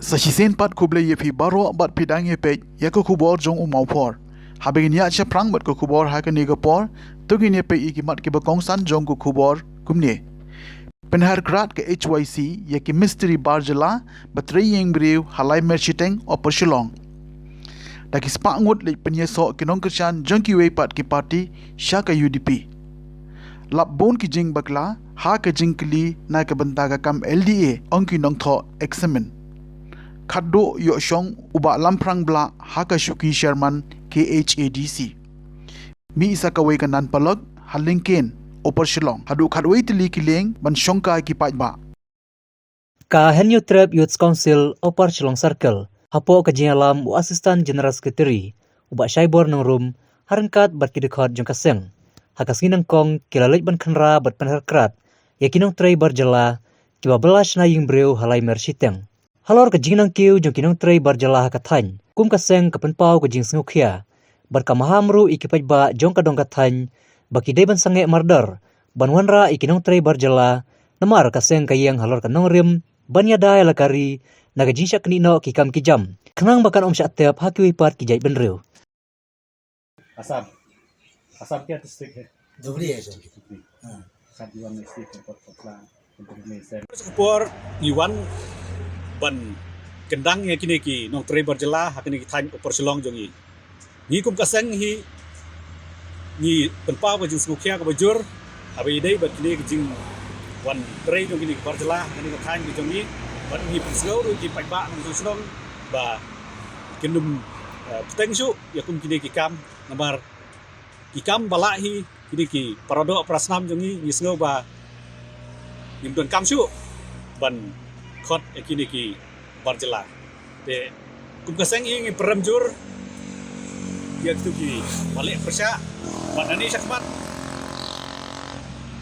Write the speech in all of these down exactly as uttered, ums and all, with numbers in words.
Sa shisien pat khublei ïa phi baroh bad phi dang ïa peit ïa ka khubor jong u Mawphor. Haba ngin ïa shaphrang bad ka khubor ha kane ka por, to ngin ïa peit ïa ki mat kiba kongsan jong ka khubor kumne. Pynher krad ka H Y C ïa ki mistri bar jylla ba trei ïing briew ha Laimer Shiteng, Upper Shillong. Da ki spah ngut leit pynïasoh ki nongkyrshan jong kiwei pat ki party sha ka U D P. Lap bun ki jingbakla ha ka jingkylli na ka bynta ka kam L D A, ong ki nongthoh examine. Khatduh ïoh shong u Bah Lamphrang Blah ha ka shuki chairman K H A D C. Mih sa kawei ka nan palok ha Lyngkein, Upper Shillong, haduh khatwei tylli ki lieng ban shongkai ki paidbah. Ka Hynñiewtrep Youth Council, Upper Shillong Circle, hapoh ka jingïalam u Assistant General Secretary, u Bah Shaibor Nongrum, ha ryngkat bad ki dkhot jong ka seng, ha ka sngi nyngkong ki la leit ban khynra bad pynher krad ïa ki nongtrei bar jylla kiba bylla shna ïing briew ha Laimer Shiteng. Halor ka jingnangkiew jong ki nongtrei bar jylla ha ka thaiñ, kum ka seng ka pynpaw ka jingsngewkhia bad ka maham ruh ïa ki paidbah jong ka dong ka thaiñ ba ki dei ban sangeh mardor ban wanrah ïa ki nongtrei bar jylla, namar ka seng ka ïeng halor ka nongrim ban ïada ïa la ka ri na ka jingshah knieh noh ki kam ki jam, khnang ba kan ym shah tep ha kiwei pat ki jaitbynriew. Assam. Assam kya district hai? Dhubri hai, sir. Dhubri. हाँ। Assam ki wan district hai, kot Kotla, Dhubri hai, sir. Ka por ngi wan ban kyndang ïa kine ki nongtrei bar jylla ha kine ki thaiñ Upper Shillong jong ngi. Ngi kum ka seng hi ngi pynpaw ka jingsngewkhia kaba jur haba ïadei bad kine ki jingwan trei jong kine ki bar jylla ha kine ki thaiñ ki jong ngi, bad ngi pynsngew ruh ki paidbah nongshong shnong ba kin ym, eh, bteng shuh ïa kum kine ki kam, namar ki kam ba lah hi kine ki paradoh parasnam jong ngi, ngi sngew ba ngim donkam shuh ban khot ïa kine ki bar jylla. Te kum ka seng hi ngi pyrem jur ïa kitu kiba leh pyrshah, bad nangne shakhmat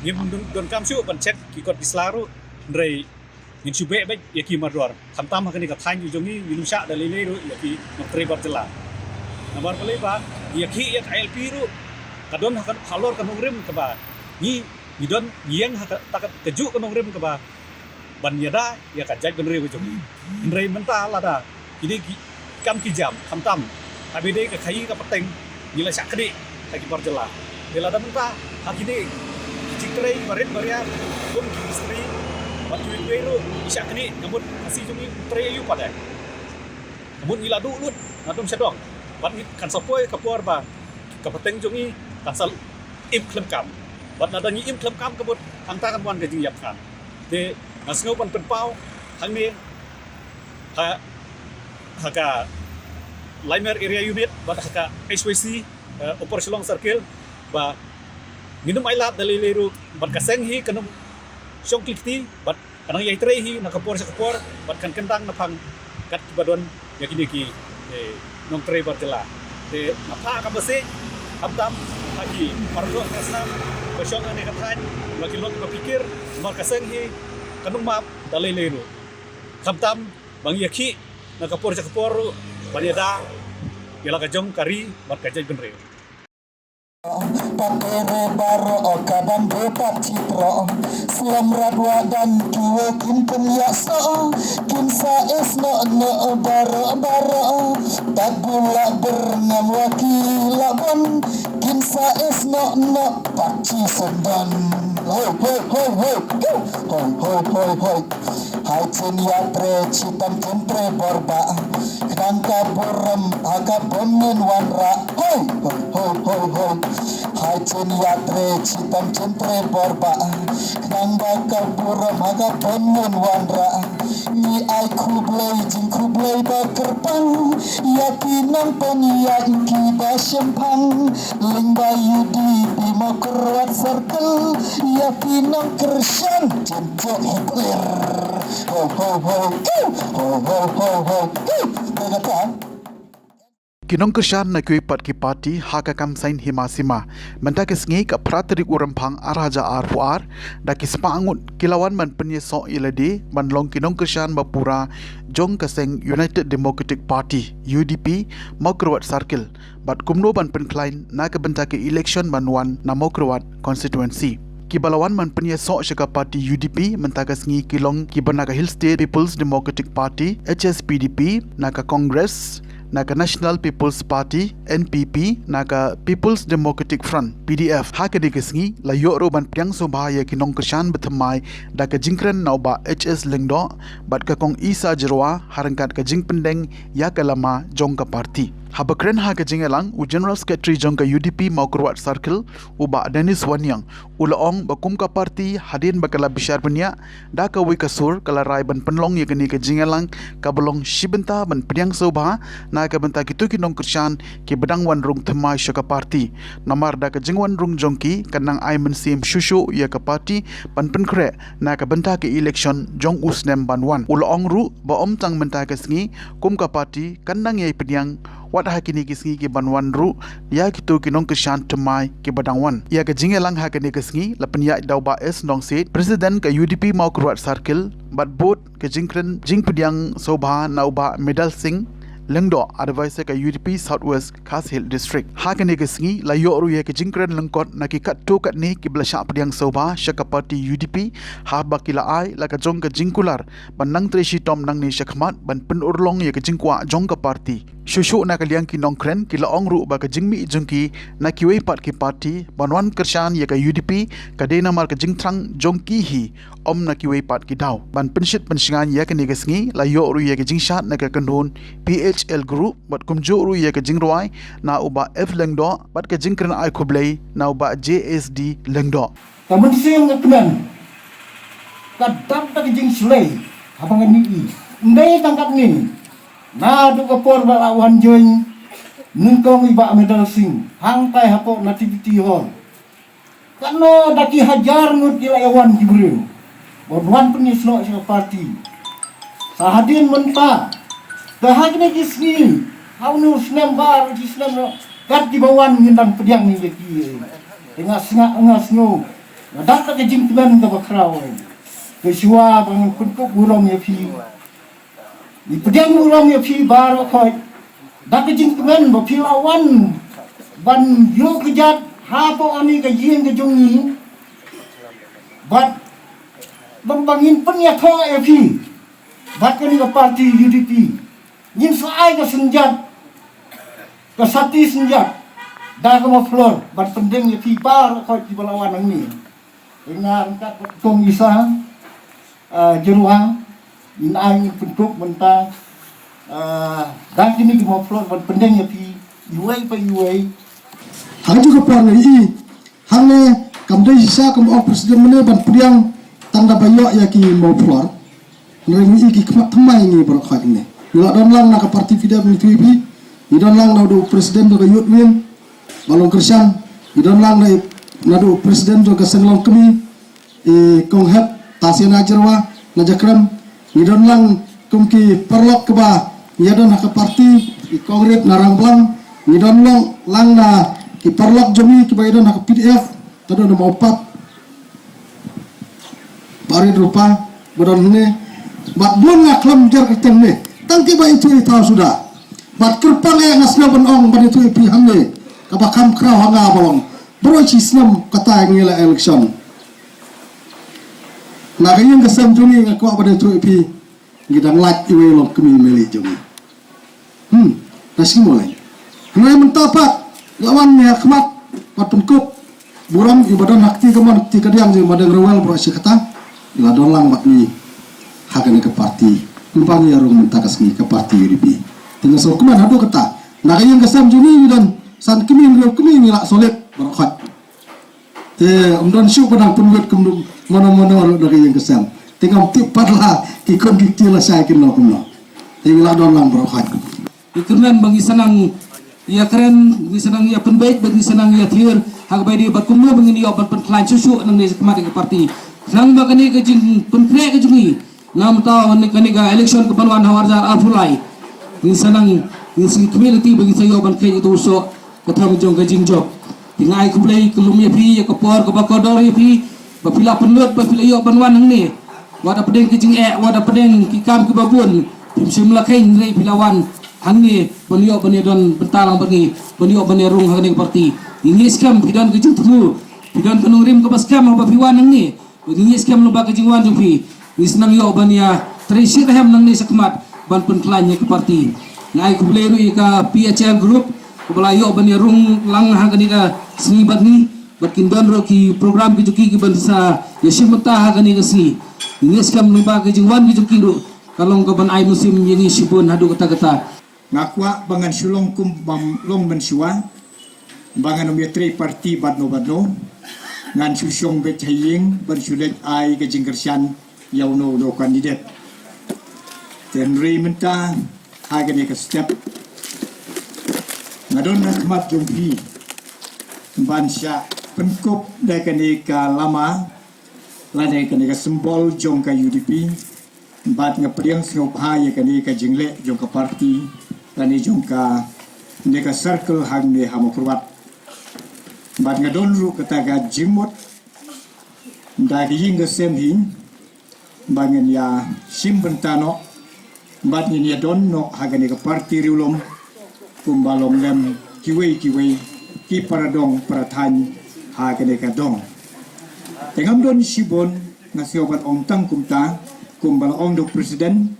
ngim don, donkam shuh ban check ki kot ki sla ruh, hynrei ngin shu beh beit ïa ki mardor. Khamtam ha kane ka thaiñ jong ngi, ngin ym shah da lei lei ruh ïa ki nongtrei bar jylla. Namar balei ba ïa ki, ïa ka I L P ruh ka don ha ka, halor ka nongrim kaba ngi, ngi don, ngi ïeng ha ka, ta ka, kajuh ka nongrim kaba ban ïada ïa ka jaitbynriew ka jong ngi. Hynrei mynta lada kine ki kam ki jam, khamtam haba dei ka khaïi ka pateng, ngi la shah knieh ha ki bar jylla. Te lada mynta ha kine ki jingtrei barit baria kum ki mistri bad kiwei kiwei ruh ngi shah knieh, ka mut Khasi jong ngi u trei aïu pat de? Ka mut ngi la duh lut na dong sha dong, bad ngi kan sa poi ka por ba ka pateng jong ngi kan sa im khlem kam. Bad lada ngi im khlem kam ka mut hangta kan wan ka jingïap than. Te nga sngew ban pynpaw hangne ha, ha ka Laimer Area Unit bad ha ka H Y C, eh, Upper Shillong Circle, ba ngin ym ailad da lei lei ruh, bad ka seng hi kan ym shong kli kti, bad kan nang ïai trei hi na ka por sha ka por, bad kan kyndang na phang kat kiba don ïa kine ki, eh, nongtrei bar jylla. Te na phah kaba seh, khamtam ha ki paradoh parasnam ba shong hangne ka thaiñ, ba ki long kiba phikir, namar ka seng hi kan ym map da lei lei ruh. Khamtam ba ngi ïakhih na ka por sha ka por ruh ban ïada ïa la ka jong ka ri bad ka jaitbynriew. Pat te re baroh ka bam de pat chitro, slem rat wa dan kiwa kin pynïasoh, kin sa is noh noh baroh baroh. Tad bu la ber ngam wa ki la bon, kin sa is noh noh pat chi sendon. Hoi hoi hoi hoi. Hoi hoi hoi hoi. Hai chen ïa tre chitam chen tre bor ba, khnang ka burom ha ka bym ngin wanrah. Hoi hoi hoi hoi hoi. Hai chen ïa tre chitam chen tre bor ba, khnang ba ka burom ha ka bym ngin wanrah. Ngi ai khublei jingkhublei ba kyrpang ïa ki nongpynïaid kiba shemphang, lyngba U D P Mawkyrwat Circle, ïa ki nongkyrshan jen jot hi clear. Ho ho ho kiu, ho ho ho ho kiu. Te kata. Ki nongkyrshan na kiwei pat ki party ha ka kam saiñ hima sima mynta ka sngi ka phra tarik u Rymphang ar hajar arphew ar, da ki spah ngut ki la wan ban pynïasoh ïa lade ban long ki nongkyrshan ba pura jong ka seng United Democratic Party, U D P, Mawkyrwat Circle, bad kumno ban pynkhlaiñ na ka bynta ka election ban wan na Mawkyrwat constituency. kiba la wan ban pynïasoh sha ka party U D P mynta ka sngi ki long kiba na ka Hill State People's Democratic Party, H S P D P, na ka Congress, na ka National People's Party, N P P, na ka People's Democratic Front, P D F. Ha kane ka sngi la ïoh ruh ban pdiang sngewbha ïa ki nongkyrshan ba thymmai da ka jingkren na u Bah H S Lyngdoh bad ka Kong Isa Jyrwa ha ryngkat ka jingpyndeng ïa ka lama jong ka party. Haba kren ha ka jingïalang, u General Secretary jong ka U D P Mawkyrwat Circle, u Bah Dennis Wanniang, u la ong ba kum ka party hadien ba ka la bishar bniah da kawei ka sur, ka la rai ban pynlong ïa kane ka jingïalang kaba long shi bynta ban pdiang sngewbha na ka bynta kito ki nongkyrshan kiba dang wan rung thymmai sha ka party. Namar da ka jingwan rung jong ki kan nang ai mynsiem shuh shuh ïa ka party ban pynkhreh na ka bynta ka election jong u snem ban wan. U la ong ruh ba ym tang mynta ka sngi kum ka party kan nang ïai pdiang, wat ha kine ki sngi kiban wan ruh ïa kito ki nongkyrshan thymmai kiba dang wan. Ïa ka jingïalang ha kane ka sngi la pynïaid da u Bah S Nongsiej, President ka U D P Mawkyrwat Circle, bad bud ka jingkren jingpdiang sngewbha na u Bah Medal Singh Lyngdoh, Advisor ka U D P South West Khasi Hills District. Ha kane ka sngi la ïoh ruh ïa ka jingkren lyngkot na ki katto katne kiba la shah pdiang sngewbha sha ka party U D P, haba ki la ai la ka jong ka jingkular ban nang trei shitom nangne shakhmat ban pynurlong ïa ka jingkwah jong ka party. Shuh shuh na ka liang ki nongkren ki la ong ruh ba ka jingmih jong ki na kiwei pat ki party ban wan kyrshan ïa ka U D P ka dei namar ka jingthrang jong ki hi, ym na kiwei pat ki daw. Ban pynshit pynshngaiñ ïa kane ka sngi la ïoh ruh ïa ka jingshad na ka kynhun P H L Group bad kumjuh ruh ïa ka jingrwai na u Bah F Lyngdoh bad ka jingkren ai khublei na u Bah J S D Lyngdoh. Ka mynsiem nga kmen ka dap da ka jingshlei haba ngan ïohi. Ym dei tang katne, naduh ka por ba la wan join nyngkong i Bah Medal Singh hangtai hapoh Nativity Hall, katno da ki hajar ngut ki la ïa wan ki briew ban wan pynïasoh sha ka party. Sa hadien mynta, te ha kine ki sngi, ha une u snem, baroh ki snem ruh, kat kiba wan ngin dang pdiang ïa ki. Te nga sngew, nga sngew, nga dap da ka jingkmen kaba khraw, eh. Te shuwa ba ngan pynkup burom ïa phi, ngi pdiang burom ïa phi baroh khoit da ka jingkmen ba phi la wan ban ïoh kjat hapoh kane ka ïing ka jong ngi, bad ba, ba ngin pynïathoh ïa phi bad kane ka party U D P. Ngin sa ai ka synjat, ka sati synjat, da ka muffler ban pyndeng ïa phi baroh khoit kiba la wan hangne. Nga ryngkat bad Kong Isa, ah, Jyrwa, ngin ai, ngin pynkup mynta, ah, da kine ki muffler ban pyndeng ïa phi iwei pa iwei. Ha kajuh ka por nga ïohi hangne kam dei shisha kum u president mynne ban pdiang tang da ba ïoh ïa ki muffler. Hynrei ngi i ki khmat thymmai ngi baroh khoit ne. Ngi la don lang na ka party P D F, ngi tip hi. Ngi don lang naduh u president jong ka Youth Wing, Bah Longkyrshan. Ngi don lang na, naduh u president jong ka Senglong Kmie, i Kong Hep Tasiana Jyrwa na Jakrem. Ngi don lang kum ki paralok kiba ïa don ha ka party, i Kong Rit na Rangblang. Ngi don lang, lang na ki paralok jong ngi kiba ïa don ha ka P D F, naduh na Mawpat. Barit ruh ba don hangne. Bad bun nga khlem jer kyrteng ne, tang kiba ithuh ithaw suda. Bad kyrpang eh nga sngewbha ban ong ban ithuh ïa phi hangne, kaba kham khraw ha nga ba long baroh shi snem kata ngi la election. Na ka ïing ka sem jong ngi nga kwah ban ithuh ïa phi, ngi dang lait iwei long kmie Meli jong ngi. Hmm, na sngi Molei. Hynrei mynta pat la wan ne ha khmat, pat pynkup burom iba don ha kti kamon kti kadiang jong i Madeng Rewel baroh shi katta. La don lang bad ngi ha kane ka party. Kumba ngi ïa rung mynta ka sngi ka party U D P. Te nga sngewkmen haduh katta, na ka ïing ka sem jong ngi ngi don san kmie hynriew kmie, ngi la solid baroh khoit. Te ym don shuh ba dang pynwit kumno mano mano ruh na ka ïing ka sem. Te ngam tip pat la ki khun ki kti lashai kin long kumno. Te ngi la don lang baroh khoit. Ngi kyrmen ba ngi sa nang ïa kren, ngi sa nang ïa pynbeit, ba ngi sa nang ïa thied ha kaba ïadei bad kumno ba ngin ïoh ban pynkhlaiñ shuh shuh nangne shakhmat ïa ka party. Khnang ba kane ka jingpynkhreh ka jong ngi na mynta kane ka election kaban wan ha u ar hajar arphew lai, ngin sa nang, ngin sa khmih lynti ba ngin sa ïoh ban kheit ïa uto u soh ka thong jong ka jingjop. Te nga ai khublei kylluid ïa phi ïa ka por kaba kordor ïa phi, ba phi la pynlut ba phi la ïoh ban wan hangne. Wat hapdeng ka jingeh, wat hapdeng ki kam kiba bun, phim shym la kheiñ, hynrei phi la wan hangne ban ïoh ban ïa don bynta lang bad ngi, ban ïoh ban ïa rung ha kane ka party. Ngi ngeit skhem phi don ka jingthmu Phi don ka nongrim kaba skhem haba phi wan nangne. Ngi skhem lyngba ka jingwan jong phi, ngi snang ïoh ban ïa trei shitrhem nangne shakhmat ban pynkhlaiñ ïa ka party. Nga ai khublei ruh ïa ka P H L group kaba la ïoh ban ïa rung lang ha kane ka sngi bad ngi, bad kin don ruh ki program ki jong ki kiban sa ïa shim bynta ha kane ka sngi. Ngi skhem lyngba ka jingwan ki jong ki ruh ka long kaban ai mynsiem ïa ngi shibun haduh katta katta. Nga kwah ba ngan shu long kum bym long mynshuwa, ba ngan ym ïa trei party bad no bad no. Ngan shu shong beit ha ïing ban shu leit ai ka jingkyrshan ïa uno uno u candidate. Te hynrei mynta ha kane ka step nga don ha khmat jong phi ban shah pynkup da kane ka lama lane kane ka symbol jong ka U D P. Bad nga pdiang sngewbha ïa kane ka jingleh jong ka party lane jong kane ka circle hangne ha Mawkyrwat. Bad nga don ruh kata ka jingmut da ka ïing ka sem hi ba ngin ïa shim bynta noh bad ngin ïa don noh ha kane ka party riewlum kumba long lem kiwei kiwei ki para dong para thaiñ ha kane ka dong. Te ngam don shibun, nga sngew ban ong tang kumta, kumba la ong da u president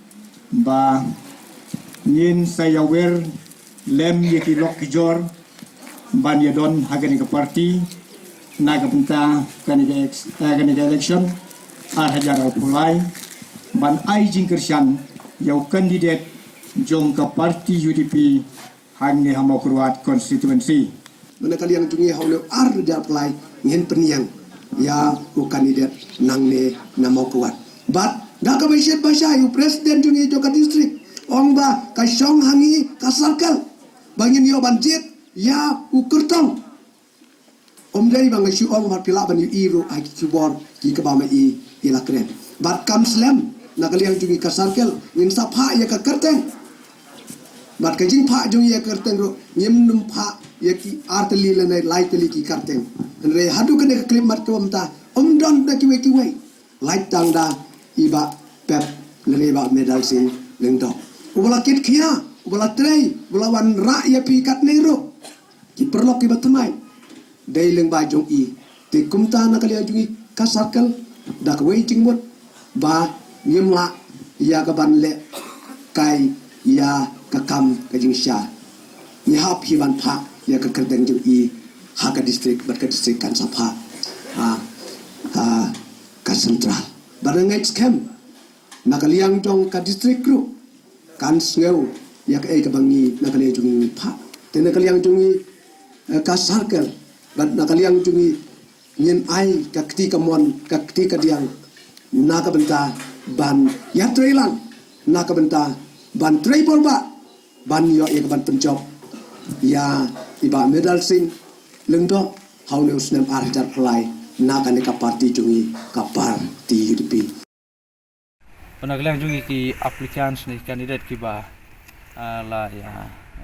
ba ngin sa ïa wer lem ïa ki lok ki jor ban ïa don ha kane ka party na ka bynta kane ka ex- eh, kane ka election ar hajar arphew lai ban ai jingkyrshan ïa u candidate jong ka party U D P hangne ha Mawkyrwat constituency. Mynta ka liang jong ngi ha une u ar hajar arphew lai ngin pynïeng ïa u candidate nangne na Mawkyrwat. Bad da kaba shet ba shai u president jong ngi jong ka district ong ba ka shong ha ngi ka circle ba ngin ïoh ban jied ïa u kyrtong. Ym dei ba nga shu ong bad phi lah ban ïohi ruh ha ki khubor ki kaba ma i i la kren. Bad kam slem na ka liang jong ngi ka circle ngin sa phah ïa ka kyrteng. Bad ka jingphah jong ngi ïa ka kyrteng ruh ngim nym phah ïa ki ar tylli lane lai tylli ki kyrteng. Hynrei haduh kane ka khyllipmat kaba mynta ym don da kiwei kiwei. Lait tang da i Bah Pep lane Bah Medal Sing Lyngdoh. Uba la kit khia, uba la trei, uba la wanrah ïa phi katne ruh. Ki paralok kiba thymmai. Dei lyngba jong i. Te kumta na ka liang jong i ka circle da kawei jingmut ba ngim lah ïa ka ban leh kai ïa ka kam ka jingsha. Ngi hap hi ban phah ïa ka kyrteng jong i ha ka district bad ka district kan sa phah ha, ha ka central. Bad nga ngeit skhem na ka liang jong ka district ruh kan sngew ïa kaei kaba ngi na ka liang jong ngi ngi phah. Te na ka liang jong ngi, eh, ka circle bad na ka liang jong ngi ngin ai ka kti kamon ka kti kadiang na ka bynta ban ïatrei lang na ka bynta ban trei bor ba ban ïoh ïa ka ban pynjop ïa i Bah Medal Sing Lyngdoh ha une u snem ar hajar arphew lai na kane ka party jong ngi ka party U D P. Bad na ka liang jong ngi ki applicants ne candidate kiba, ah, la ïa,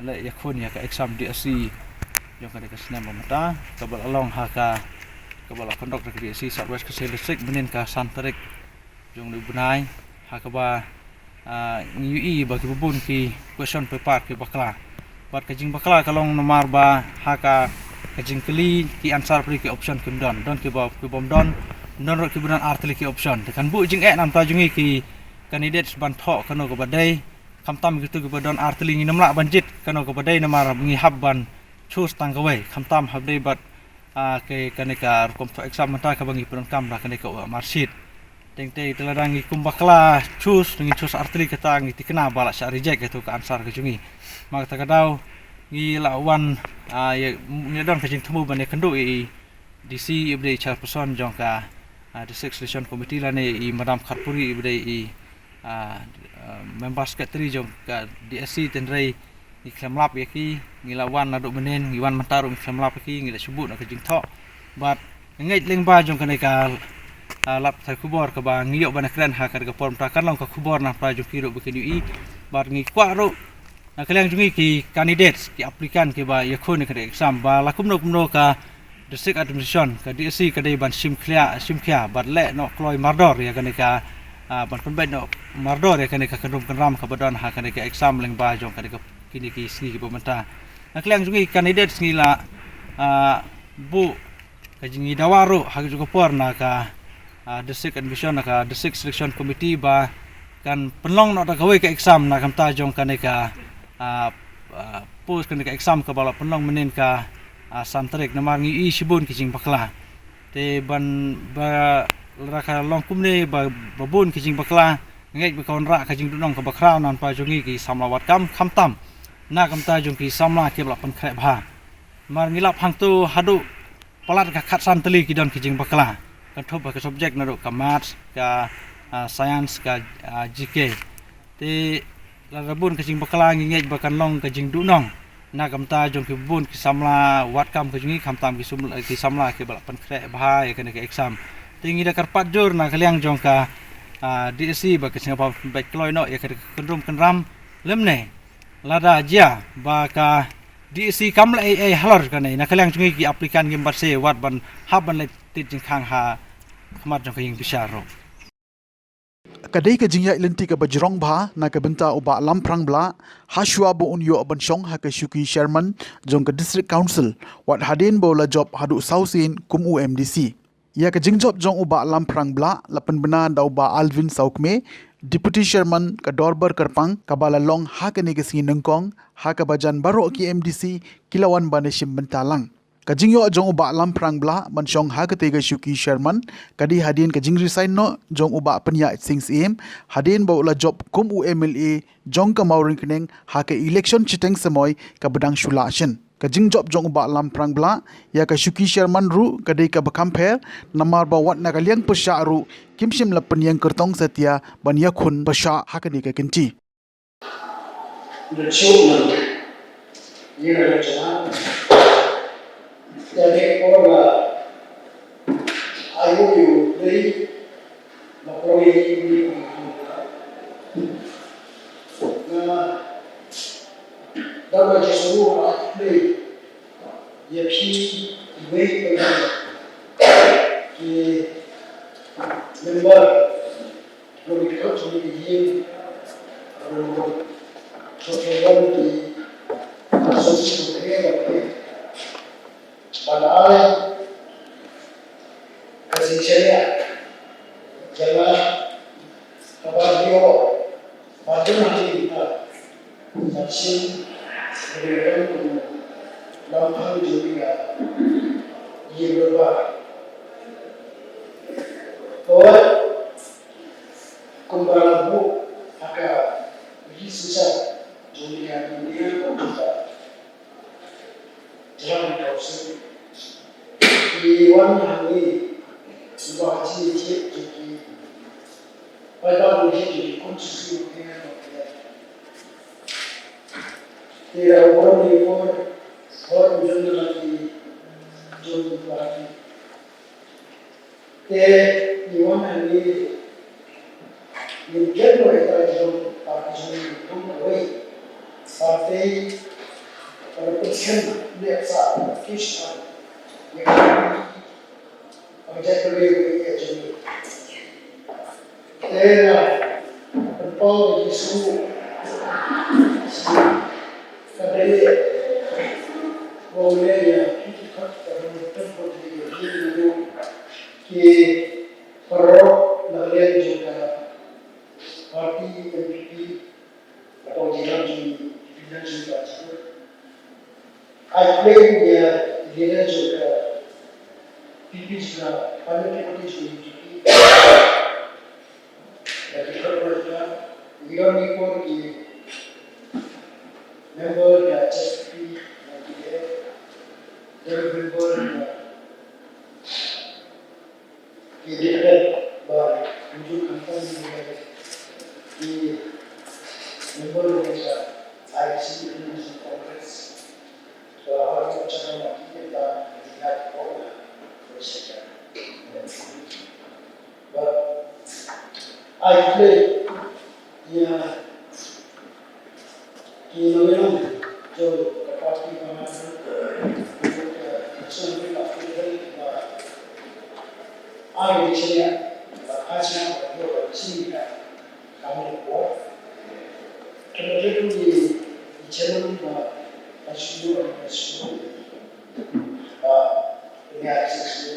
la ïakhun ïa ka exam D S C jong kane ka snem ba mynta kaba la long ha ka, kaba la conduct da ka D S C South West Khasi Hills District mynnin ka san tarik jong une u bnai, ha kaba, ah, ngi ïohi ba kiba bun ki question paper ki bakla. Bad ka jingbakla ka long namar ba ha ka, ka jingkylli ki answer phi ki option kim don. Don kiba, kibym don, don ruh kiba don ar tylli ki option. Te kan buh jingeh na ka bynta jong ngi ki candidates ban thoh kano kaba dei. Khamtam kito kiba don ar tylli ngin ym lah ban jied kano kaba dei namar ngi hap ban choose tang kawei. Khamtam hap dei bad, ah, ka, kane ka rukom thoh exam mynta kaba ngi pyndonkam da kane ka, uh, marksheet. Teng teng te lada ngi kum bakla choose, ngin choose ar tylli kata ngi thikna ba la shah reject kato ka answer ka jong ngi. Ma kata ka daw ngi la wan, ah, ïa, ngi don ka jingthmu ban ïakynduh ïa i D C iba dei i chairperson jong ka, ah, District Selection Committee lane i Madam Kharpuri iba dei i, ah, ah, member secretary jong ka D S C, hynrei ngi khlem lap ïa ki, ngi la wan naduh mynnin, ngi wan mynta ruh ngi khlem lap ïa ki, ngi la shu buh na ka jingthoh. Bad nga ngeit lyngba jong kane ka, ah, lad pathai khubor kaba ngi ïoh ban ïakren ha kane ka por mynta kan long ka khubor na ka bynta jong ki ruh ba kin ïohi. Bad ngi kwah ruh na ka liang jong ngi ki candidates, ki applicant kiba ïakhun ïa kane ka exam ba la kumno kumno ka District Administration, ka D S C ka dei ban shim khia, shim khia bad leh noh kloi mardor ïa kane ka, ah, ban pynbeit noh mardor ïa kane ka kynrum kynram kaba don ha kane ka exam lyngba jong kane ka, kine ki sngi kiba mynta. Na ka liang jong ngi candidates ngi la, ah, buh Ka jingdawa ruh ha ka juh ka por na ka, ah, District Admission, na ka District Selection Committee ba kan pynlong noh da kawei ka exam na ka bynta jong kane ka, ah, ah, post, kane ka exam kaba la pynlong mynhynnin ka, ah, san tarik, namar ngi ïohi shibun ki jingbakla. Te ban ba lada ka long kumne ba, ba bun ki jingbakla, nga ngeit ba ka wanrah ka jingduhnong kaba khraw na ka bynta jong ngi ki samla wad kam, khamtam na ka bynta jong ki samla kiba la pynkhreh bha. Namar ngi lap hangto haduh palat ka khatsan tylli ki don ki jingbakla. Kynthup ha ka subject naduh ka maths, ka, ah, science, ka, ah, G K. Te lada bun ka jingbakla ngi ngeit ba kan long ka jingduhnong na ka bynta jong ki bun ki samla wad kam ka jong ngi, khamtam ki sum-, ki samla kiba la pynkhreh bha ïa kane ka exam. Te ngi da kyrpad jur na ka liang jong ka, ah, D S C ba ka sngewbha beit kloi noh ïa ka kyndrum kyndram lymne. Lada jia ba ka D S C kam leh ei ei halor kane, na ka liang jong ngi ki applicant ngim pat sngewbha wat ban hap ban leit tied jingkhang ha khmat jong ka ïing bishar ruh. Ka dei ka jingïaid lynti kaba jrong bha na ka bynta u Bah Lamphrang Blah, ha shuwa ba un ïoh ban shong ha ka shuki chairman jong ka District Council, wat hadien ba u la jop haduh saw sien kum u M D C. Ïa ka jingjop jong u Bah Lamphrang Blah la pynbna da u Bah Alvin Sawkmie, Deputy Chairman ka Dorbar Kyrpang, kaba la long ha kane ka sngi nyngkong, ha kaba jan baroh ki M D C ki la wan ban ïashim bynta lang. Ka jingïoh jong u Bah Lamphrang Blah ban shong ha katei ka shuki chairman ka dei hadien ka jingresign noh jong u Bah Pynïaid Sing Syiem, hadien ba u la jop kum u M L A jong ka Mawryngkneng ha ka election shiteng samoi kaba dang shu lah shen. Ka jingjop jong u Bah Lamphrang Blah ïa ka shuki chairman ruh ka dei kaba kham pher, namar ba wat na ka liang pyrshah ruh kim shym la pynïeng kyrtong satia ban ïakhun pyrshah ha kane ka kynti. Dawai Jesu ai play ïa phi, iwei pa iwei ki member jong ki kot jong ki ïing, jong ki association, ban ai ka jingshaniah ïa nga kaba ïoh ba dang ha ïing ka. Ka shin ri ren kum lam phang jong ïa ïa ba. Ko kumba la buh ha ka ri shisha jong ïa ïa ba ka. Jlan ka u sing. Ki wan hangne, ki ba ha jingïeid jong ki. Paidbah jong ki, ki kum shisha ki ngan ba ki. Ki da u wan ni por, por u jong na ki, jong ki ba ki. Te ngi wan hangne, ngim kren ïa ka jong party jong ngi kum kawei. Party para pynskhem ne sa kish an. Ïa ka party para jait ka ri ïa jong ngi. Te na pynpaw ïa ki shu ka dei ko ne ïa ki ki khat ka dei pynpaw ïa ki ki Ki paralok na ka liang jong ka party N P P, ka jingïalam jong N P P jong ka jingïalam. Ai play ïa leader jong ka P P jong ka parliamentary party jong N P P. Ka jingïalam jong ka, ngi don ngi por ki member ka H S P P, ka P D F, member ka Ki dei ba ngi ju khamtam ki member ka I C National Congress. Ka hoi ka channel ki ta ki ta ko na. But I play, yeah. Ki nongïalam jong ka party ba nga dang, ka National Party of Freedom ba ai di sini ba ka sini ba yo ba sini ka ka mo ko. Kena dia tu di di channel ba ka sini ba ka sini ba ni a six.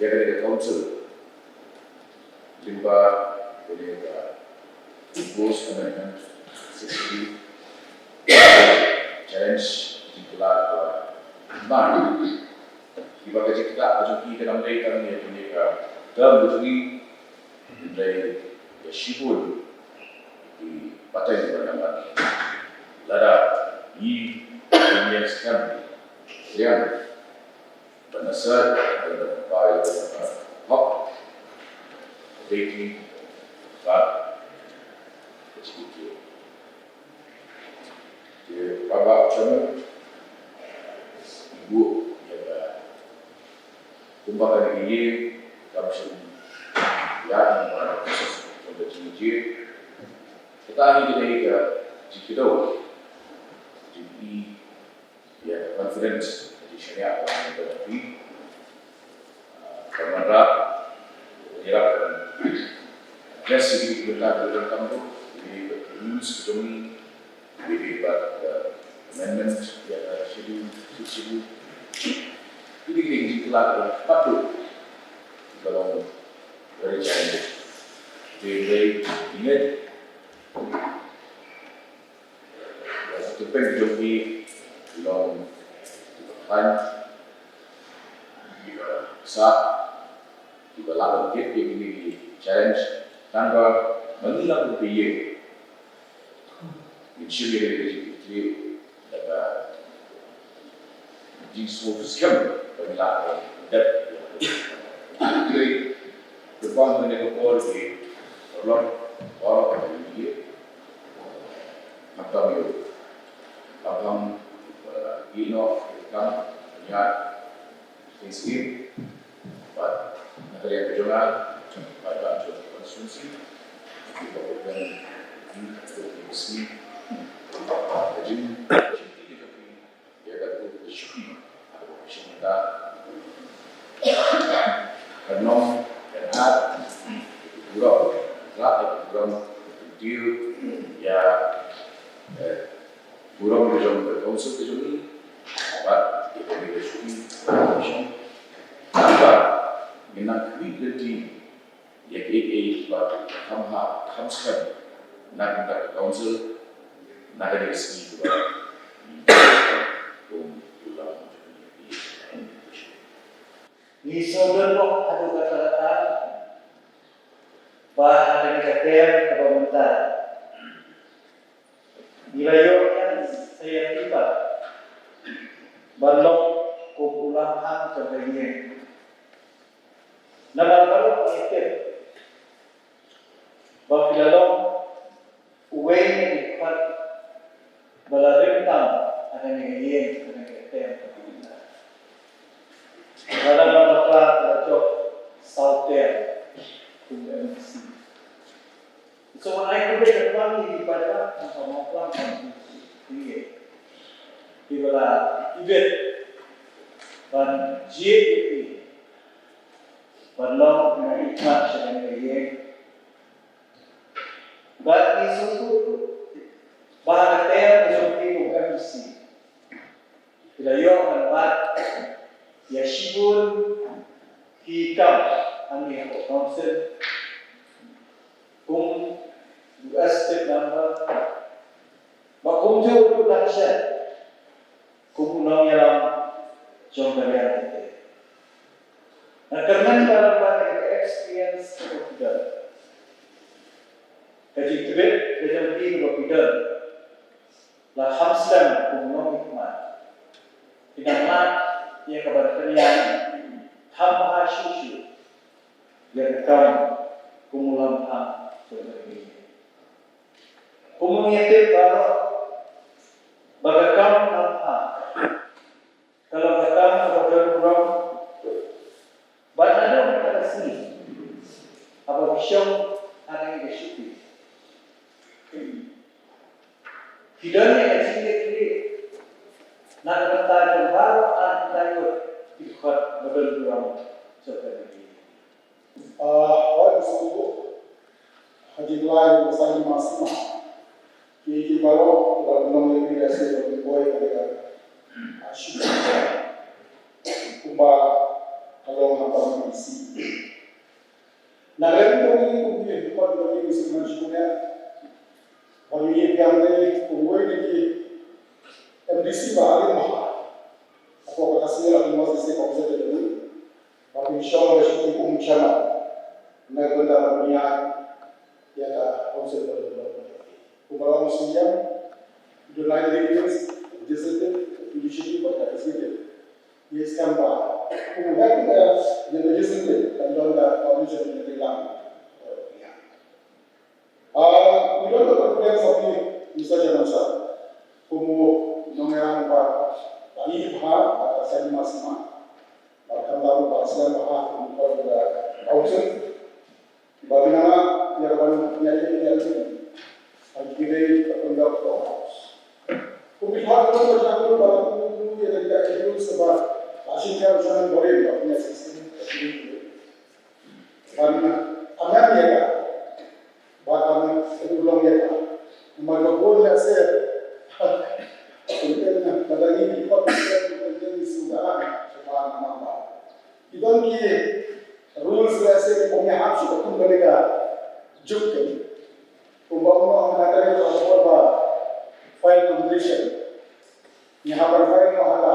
ïa kane ka council lyngba kane ka proposed amendment sixty, challenge jingkylla ba, ba kiba ka jingkylla ka jong ki kam dei tang ïa kane ka term ka jong ki, hynrei ïa shibun ki pateng ba dang ban lada ngi, ngi ïeng skhem ïa ba na sa ba na ba ïa ba hok dei ki ba ka jingkylla. Te ba ba channel ibu ïa ka kumba ka ïa ka mission ïa ka mission ka jingkylla. Kita hi ka dei ka jingkylla jingkylla ïa ka confidence ka jingshaniah ka jingkylla. Ka manra ïa ka address ïa ki bynta ka bynta ka rules ka jong ngi, ïa ki bad amendment ïa ka schedule, schedule. Ïa ki ïa ki la ka patut ka long very challenging. Dei dei ïa Ka tymmen jong ki long kiba khlaiñ, kiba sah, kiba lah ban kit ïa kine ki challenge. Tang ba ma ngi lah ban pynïeng, ngin shim ïa kine ki jingkitkhlieh da ka jingsngewthuh skhem ba ngi lah ban dep. Hynrei, kyrpang mynne ka por ki paralok, paralok ba ngi ïa, khamtam ïa u, khamtam, eh, ïehnoh ïa ka kam, ïa, Thanksgiving. Bad na ka liang ka jong nga, bad bad jong ka constituency, ki ba pynban ki ka sngi, ka jing, ka jing, ïa ka tu ka shuki, ka tu ka shuki ta. Ka nong, ka hat, ka burom, ka burom, ka burom, ïa, eh, burom ka jong ka council ka jong ngi, bad ïa ka jong ka shuki, ka jong ngi. Nangta, ngin nang khmih lynti, ïa kiei kiei ba kham ha, kham skhem, na ka bynta ka council, na ka dei ka sngi kaba, um, u lam, ngi sngewdon noh haduh katta katta, ba ha kane ka term kaba mynta, ngi la ïoh ïa ka sa ïa ka ban long u lamphang jong ka ïing. Namar baroh ngi tip ba phi la long uwei na ki khmat ba la rim tam ha kane ka ïing, ha kane ka term. Lada la bakla, la jop saw term kum M D C. So, ngan ai khublei kyrpang ïa ki paidbah, ngan ai khublei kyrpang ïa ki, ïa ki ba la ibit ban jied ïa ki ban long na ki khmat sha kane ka ïing. Bad ngi sngewthuh ba ha ka term jong phi kum M D C, phi la ïoh ban bat ïa shibun ki kam hangne hapoh council, kum u executive member, bad kumjuh ruh tang shen kum u nongïalam jong ka liang kata. Nga kyrmen ba lyngba kane ka experience kaba phi don, ka jingtbit ka jong phi kaba phi don, la kham slem kum u nongmihkhmat, phin nang mad ïa ka ban pynïaid kham bha shuh shuh ïa ka kam kum u lamphang jong ka ri. Kum ngi tip baroh ba ka kam lamphang ka long ka kam kaba don burom. Bad naduh mynta ka sngi haba phi shong ha kane ka shuki, phi don ïa ka jingkitkhlieh na ka bynta jong baroh ar tylli ngut ki dkhot ba don burom jong ka ri. Ah, hooid, sngewbha. Hadien lai ba sa ïa ma sima, ki, ki baroh kiba pynlong ïa phi lehse ba phin poi ha ka, ah, shuki kumba ka long ha ka M D C. Na ka liang jong ngi kum ki dkhot jong ngi, ngi sngewsih ban sngewbha ba ngi ïa biang dei kum uwei na ki M D C ba ha ri Mawhah. Hapoh ka Khasi la ki Mawhah District Council jong ngi, ba phin shong ha ka shuki kum u chairman na ka bynta ban pynïaid ïa ka council ba don burom. Kumba la ong u C E M, don lai three wings, legislative, judiciary bad ka executive. Ngi sngewbha kum u head ka, ïa ka legislative, kan don ka coordination ïa ka lang. Ah, ngi don ka confidence of you, Mister Chairman Sir. Kum u nongïalam ba, ba i bha, ba sa ïa ma sima. Ba khamtam ba slem bha kum u council. Ba phi nang ïa ka ban ïa ïa ïa ïa. Ban ki dei ka pyndonkam. Kum ki khot ba ka jaka ba kum ïa ka ïa ïa ba shin ka jaka ba ïa ïa system. Ban amen ïa ka. Ba kan ka long ïa ka. Namar ba bun lehse. Kum ïa ka ba da ngi ki khot ïa ka ïa ïa suda ba namar ba. Ki don ki rules lehse ki ong ïa hap shuh kum kane ka juk kan. Kumba ong ong na kane ka khubor ba file nomination. Ngi hap ban file noh ha ka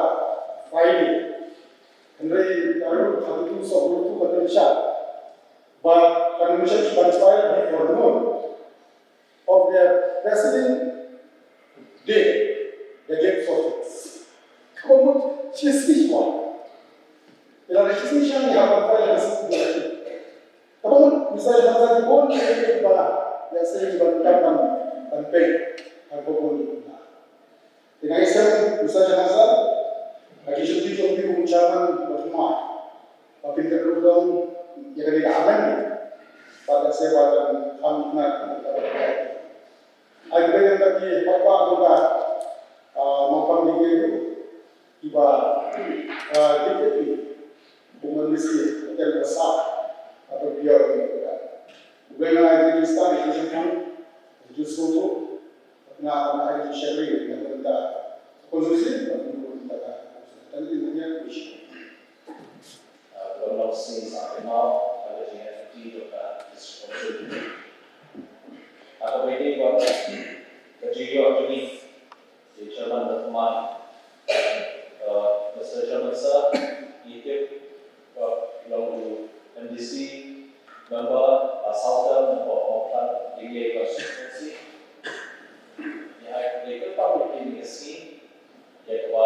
Friday. Hynrei ka rule thirty-two sub rule two ka pynshai ba ka nomination should ban file before noon of the preceding day, the date for fix. Kaba mut shi sngi shuwa. Ila da shi sngi shuwa ngi hap ban file ha ka Friday. Kaba mut, Mister Chairman Sir, ki bun ki ba ïa sngewbha ban ban ban peit ha kaba bun. Te nga ïaseng, Mister Chairman Sir, ha ki shuki jong phi u chairman ba thymmai, ba phin kynduh long ïa kane ka amendment. Ba da se ba kan kham itynnad. Ai khublei ïa ki paidbah jong ka, ah, Mawphlang Dieng, kiba, ah, dikit ki kumne shi hotel ka sa, apa biar ni ka. Khublei nga ai ki stan ki shan, ki shan tu. Nga, nga ai ki share ni ka bynta konstituensi, ka bynta ka. Tadi ni nya ku shi. Ah, ka long shisha ka mau, ka jingïaid lynti jong ka District Council. Ah, kaba ïadei bad ka jingïoh jong ngi, ïa Chairman da thymmai. Ah, Mister Chairman Sir, ngi tip ba long u M D C member ba saw term na ka Mawphlang Dieng constituency. Ngi ai khublei kyrpang ïa phi mynta ka sngi, ïa kaba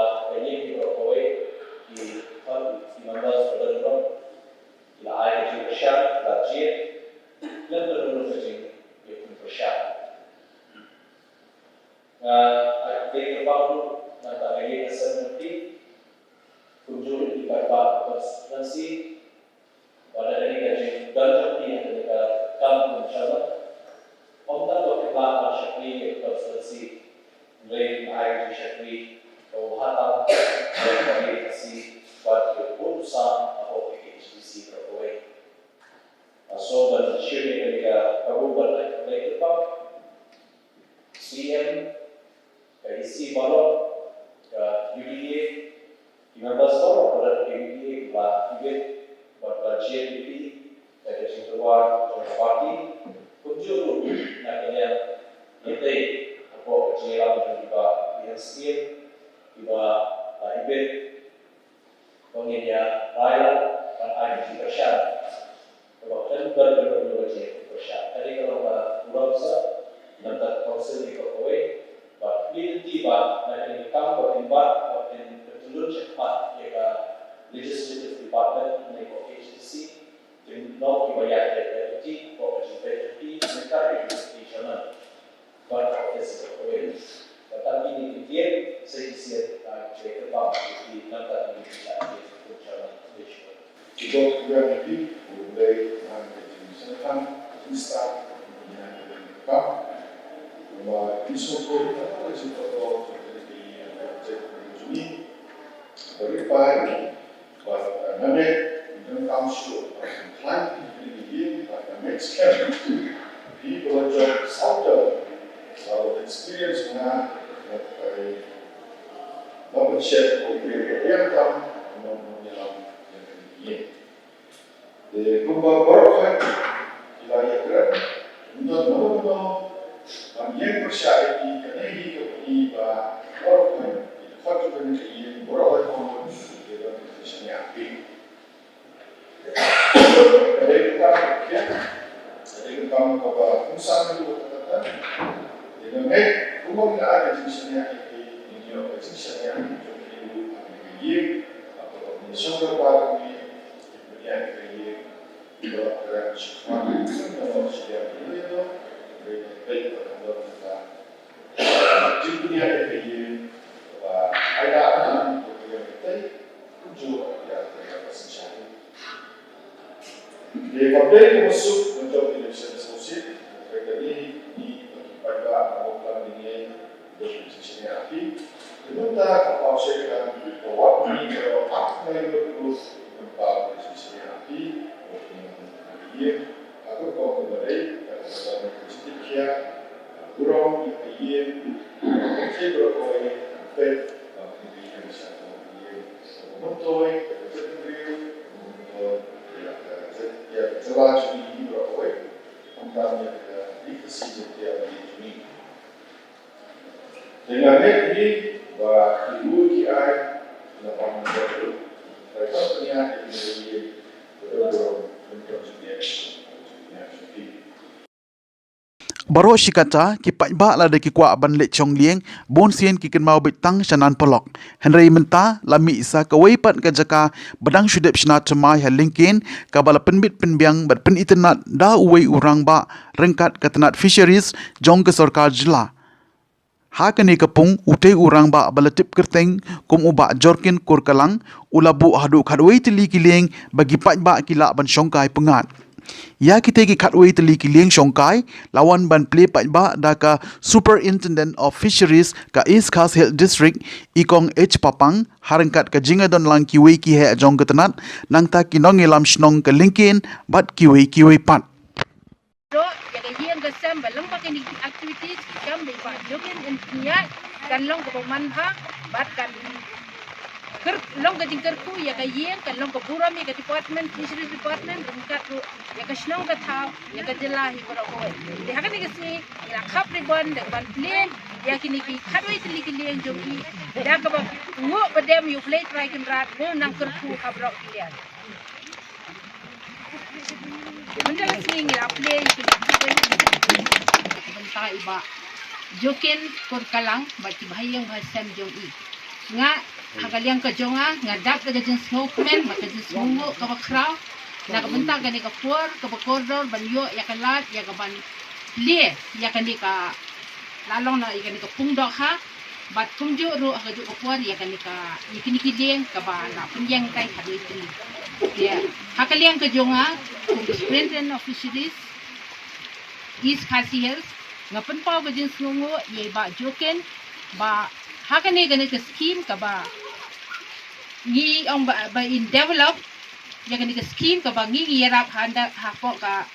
Bad da kane ka jingdon jong phi ha kane ka kam kum chairman, ym tang ba phi lah ban shakri ïa ka constituency, hynrei phi ai ka jingshakri kaba bha tam ïa ka Ri Khasi bad ïa u bunsang hapoh ka K H A D C baroh kawei. Nga sngew ban shim ïa kane ka kabu ban ai khublei kyrpang. C M, ka E C baroh, ka U D A, ki members baroh ka U D A kiba ibit bad ba jied ïa phi da ka jingtyrwa jong ka party, kumjuh ruh na ka liang ïatei hapoh ka jingïalam jong i Bah P N Syiem, kiba la ibit ba ngin ïa rai lad ban ai ka jingkyrshan kaba khlem don kano kano ka jingkyrshan. Kane ka long ka burom sha na ka bynta ka council baroh kawei. Bad ngi lynti ba na kane ka kam ba kin bat ba kin pyntyllun shakhmat ïa ka legislative department ne ka K H A D C, kin long kiba ïaid ïa ka lynti hapoh ka jingpeit jong phi mynta ïa ka deputy chairman. Bad ka office of awareness. Bad tang kine ki tied sa shisien, ah, ki kyrpang ki nangta ki kyrpang ki kyrpang. Ki bok ki bang ki u dei ngan ka jingsngewthuh, jingstad, ngan ka jingkyrpang. Ba ki sngewthuh ka jingkyrpang ka jingkyrpang jong ki. Bad, eh, nga ngeit, nga donkam shuh ban khlaiñ ïa kine ki ïing, bad nga ngeit skhem phi ba la jop saw taïew, saw experience nga, nga pynshai ba phi ïa tam, nga ïalam ïa kine ki ïing. Te kumba baroh khoit ki la ïakren, ym don mano mano ban ïeng pyrshah ïa phi. Kane hi ka pynpaw ba baroh khoit ki dkhot jong kane ka ïing baroh khoit ki don ka jingshaniah ha phi. Ka dei ka kam ka khian, ka dei ka kam kaba kongsan ka dei ka kam. Te nga ngeit kumba ngi la ai ka jingshaniah ïa phi, ngin ïoh ka jingshaniah jong phi ruh ha kane ka ïing. Haba ngi shong kyrpad ïa phi, ngin ïa ka ïing. Te ka dei ka suk ban jop election associate, ka dei ni ni paidbah ba hok lam ni ni. Dei ka jingshaniah ha phi. Te mynta ka paw shai ka dang ka wat ni ka ap ngai lut lut ka paw ka jingshaniah ha phi. Ka dei ka ïing ha ka kong kaba dei ka dei ka jingtip khia. Burom ïa ka ïing ka jingburom ïa ka peit ka ïing ka shah ka ïing ka myntoi ka jingtip ka myntoi ïa ka jingtip ïa ka jingburom ïa ka jingtip ïa ka jingtip. Te nga ngeit hi ba ki bun ki ai na pang na bang. Trai tam pynïaid ïa ki ïing ba don burom, don burom jingïaid, jingïaid jong ki. Baroh shi katta ki paidbah lada ki kwah ban leit shong lieng, bun sien ki kynmaw beit tang sha Nan Polok. Hynrei mynta la mih sa kawei pat ka jaka ba dang shu dep shna thymmai ha Lyngkien, kaba la pynbit pynbiang bad pynitynnad da uwei u rangbah ryngkat ka tnat Fisheries jong ka sorkar jylla. Ha kane ka pung, utei u rangbah ba la tip kyrteng kum u Bah Jorkin Kurkalang u la buh haduh khatwei tylli ki lieng ba ki paidbah ki lah ban shongkai pyngngad. Ïa kitei ki khatwei tylli ki lieng shongkai la wan ban plie paidbah da ka Superintendent of Fisheries ka East Khasi Hills District, i Kong H Papang, ha ryngkat ka jingïadon lang kiwei ki heh jong ka tnat, nangta ki nongïalam shnong ka Lyngkien bad kiwei kiwei pat. Ïa ka ïing ka sem ba long ba kine ki activities ki kam ba i Bah Jorkin yn pynïaid kan long kaba manbha bad kan long ka jingkyrkhu ïa ka ïing, kan long ka burom ïa ka department, Fisheries Department, ryngkat ruh ïa ka shnong ka thaw, ïa ka jylla hi baroh kawei. Te ha kane ka sngi ngi la khap ribbon da ban plie ïa kine ki khatwei tylli ki lieng jong ki, da kaba nguh ba dem ïa U Blei Trai Kynrad, u nang kyrkhu ha baroh ki liang. Mynta ka sngi ngi la plie ïa ki bynta i Bah Jorkin Kurkalang bad ki bahaïing bahasem jong i. Nga ha ka liang ka jong nga, nga dap da ka jingsngewkmen bad ka jingsngewnguh kaba khraw na ka bynta kane ka por kaba kordor ban ïoh ïa ka lad ïa ka ban plie ïa kane ka la long na ïa kane ka pung dohkha. Bad kumjuh ruh ha kajuh ka por ïa kane ka, ïa kine ki lieng kaba la pynïeng kai khatwei tylli. Te ha ka liang ka jong nga kum ka Superintendent of Fisheries East Khasi Hills, nga pynpaw ka jingsngewnguh ïa i Bah Joken, ba ha kane kane ka skim kaba ngi ong ba, ba in develop ïa kane ka skim kaba ngi ngi ïarap handa hapoh ka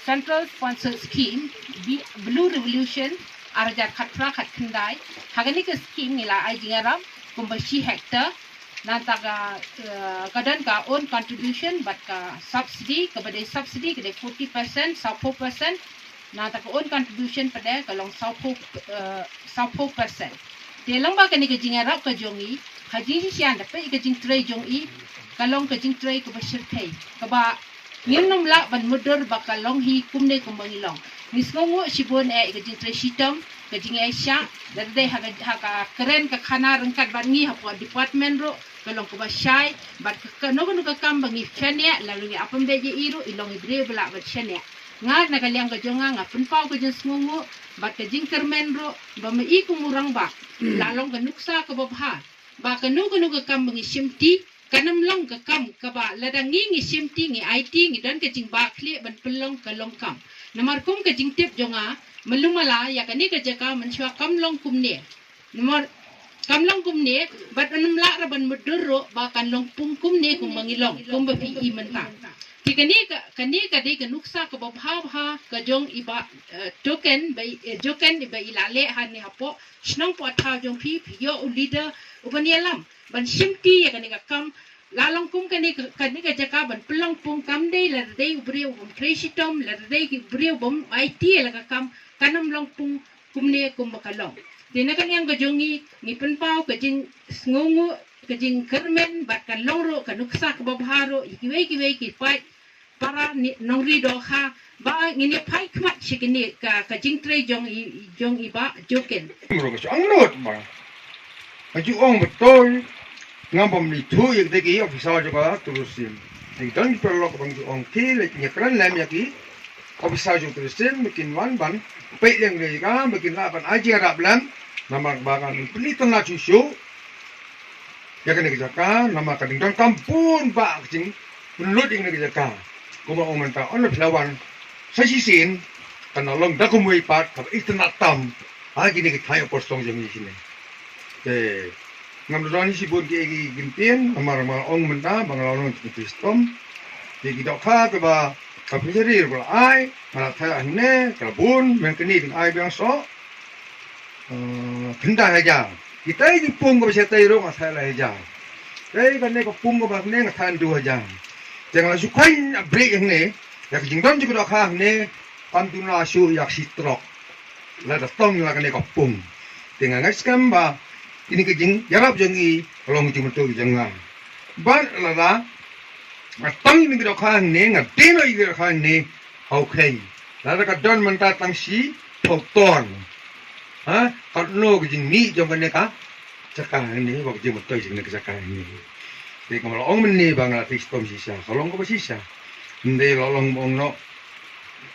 Central Sponsored Scheme, Bi-, Blue Revolution, ar hajar khatphra khatkhyndai. Ha kane ka skim ngi la ai jingïarap kumba shi hectare, nangta ka, eh, ka don ka own contribution bad ka subsidy, kaba dei subsidy ka dei forty percent, sawphew percent, nangta ka own contribution pat de ka long sawphew, eh, sawphew percent. Te lyngba kane ka jingïarap ka jong i, ha jingshisha da peit ka jingtrei jong i, ka long ka jingtrei kaba shyrkhei, kaba ngim nym lah ban mutdur ba ka long hi kumne kumba ngi long. Ngi sngewnguh shibun eh ïa ka jingtrei shitom, ka jingïaishah, lada dei ha ka, ha ka kren ka khana ryngkat bad ngi hapoh department ruh ka long kaba shai, bad ka, kano kano ka kam ba ngi shaniah, lada ngi ap ym beit ïa i ruh i long i briew ba lah ban shaniah. Nga na ka liang ka jong nga nga pynpaw ka jingsngewnguh bad ka jingkyrmen ruh ba ma i kum u rangbah la long ka nuksa kaba bha ba kano kano ka kam ba ngi shimti, kan ym long ka kam kaba lada ngi ngi shimti, ngi aiti, ngi don ka jingbakla ban pynlong ka long kam. Namar kum ka jingtip jong nga, malu mala ïa kane ka jaka mynshuwa kam long kumne. Namar kam long kumne, bad ym lah ruh ban mutdur ruh ba kan long pung kumne kumba ngi long, kumba phi i mynta. Te kane ka, kane ka dei ka nuksa kaba bha bha ka jong i Bah, eh, Joken, ba i, eh, Joken i ba i la leh hangne hapoh shnong poh thaw jong phi, phi ïoh u leader uban ïalam ban shimti ïa kane ka kam. La long kum kane ka, kane ka jaka ban pynlong pung, kam dei lada dei u briew bym trei shitom, lada dei u briew bym aiti ïa la ka kam, kan ym long pung kumne kumba ka long. Te na ka liang ka jong ngi, ngi pynpaw ka jingsngewnguh, ka jingkyrmen, bad kan long ruh ka nuksa kaba bha ruh ïa kiwei kiwei ki paid para nongri dohkha ba ngin ïa phai khmat sha kane ka, ka jingtrei jong i, jong i Bah Joken. Ruh ka shu angnud ba ka ju ong betul. Ngam bam ni thu ïa ki officer jong ka tourism. Dei don ki paralok ba ngi ju ong ki, lei ngi kren lem ïa ki officer jong tourism ba kin wan ban peit lem ïa ka, ba kin lah ban ai jingïarap lem. Namar ba kan pyni tang na shuh shuh ïa kane ka jaka, namar ka dang don kam bun ba ka jingpynlut ïa kane ka jaka. Kumba ong mynta, ynda phi la wan sa shisien, kan long da kumwei pat kaba itynnad tam ha kine ki thaiñ kyrtong jong ngi kine. Te ngam da don shibun ki, ki kyntien, namar ba ong mynta ba nga la long jingtrei shitom. Te ki dohkha kaba ka pynjari ba la ai, nga la thait hangne, ka la bun, men kane dang ai biang soh. Eh, khyndai hajar. Kitai ki pung kaba shatei ruh nga thait lai hajar. Te kane ka pung kaba kane nga thait hynriew hajar. Te nga la shu kheiñ upgrade hangne, ïa ka jingdon jong ka dohkha hangne, kam duna shuh ïa ka shi trok. Lada tong la kane ka pung. Te nga ngeit skhem ba kine ki jingïarap jong i ka long jingmyntoi jong nga. Bad lada nga tong ïa kane ka dohkha hangne, nga dei noh ïa kane ka dohkha hangne, ha u kheiñ. Lada ka don mynta tang shiphew ton. Ha? Katno ka jingmih jong kane ka jaka hangne, bad ka jingmyntoi jong kane ka jaka hangne. Te kumba la ong mynne ba nga la trei shitom shisha, ka long kaba shisha. Ym dei la long ba ong noh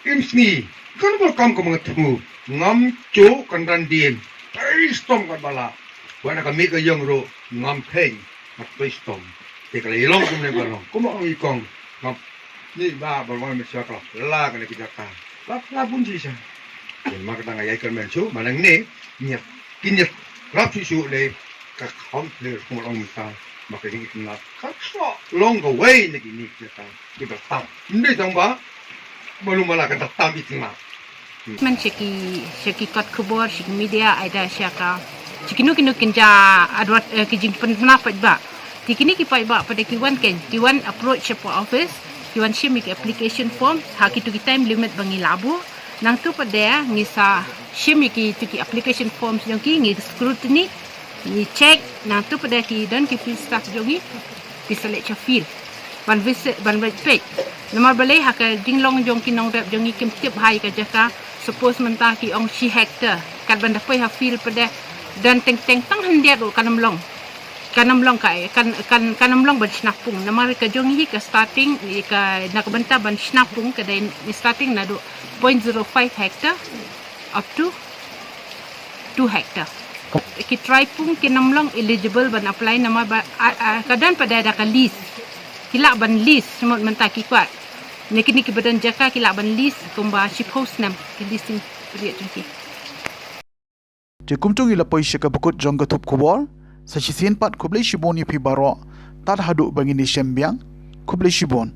im sngi, kan ba kam ka mynta thmu, ngam ju kan ran dien. Trei shitom katba lah. Wat na ka mih ka ïong ruh ngam kheiñ, nga trei shitom. Te ka la ïalong kumne ba long. Kumba ong i kong, ngam ni ba ba long me sha ka la kane ka jaka. La la bun shisha. Te ma ka dang ïai kyrmen shuh, ma nangne ngi kin ïarap shuh shuh lei, ka kham lei kumba ong mynta. Ma ka jingïeit na ka soh long kawei na kine ki jaka kiba tam. Ym dei tang ba malu mala ka tam itynnad. Man sha ki, sha ki kot khubor, sha ki media, ai da sha ka, sha kino kino kin ja advert, eh, ki jingpynbna paidbah. Te kine ki paidbah pat de ki wan ken, ki wan approach shapoh office, ki wan shim ïa ki application form ha kito ki time limit ba ngi la buh. Nangta pat de ngi sa shim ïa kito ki application forms jong ki, ngi scrutiny, ngi check, nangta pat de ki don ki field staff jong ngi ki sa leit sha field ban visit, ban leit peit. Namar balei ha ka jinglong jong ki nongrep jong ngi kim tip ha ïa ka jaka. Suppose mynta ki ong shi hectare, kat ban da poi ha field pat de don teng teng tang hyndiat ruh kan ym long. Kan ym long ka, kan, kan, kan ym long ban shna pung. Namar ka jong ngi ka starting, ka na ka bynta ban shna pung ka dei starting naduh point zero five hectare up to two hectare. Ki trai pung kin ym long eligible ban apply namar ba, a, a, ka don pat de da ka lease. Ki lah ban lease, sumut mynta ki kwah. Ne kini ki ba don jaka ki lah ban lease kumba shiphew snem ki leasing period jong ki. Te kumtu ngi la poi sha ka bakut jong ka thup khubor. Sa shisien pat khublei shibun ïa phi baroh. Tad haduh ba ngin ïashem biang. Khublei shibun.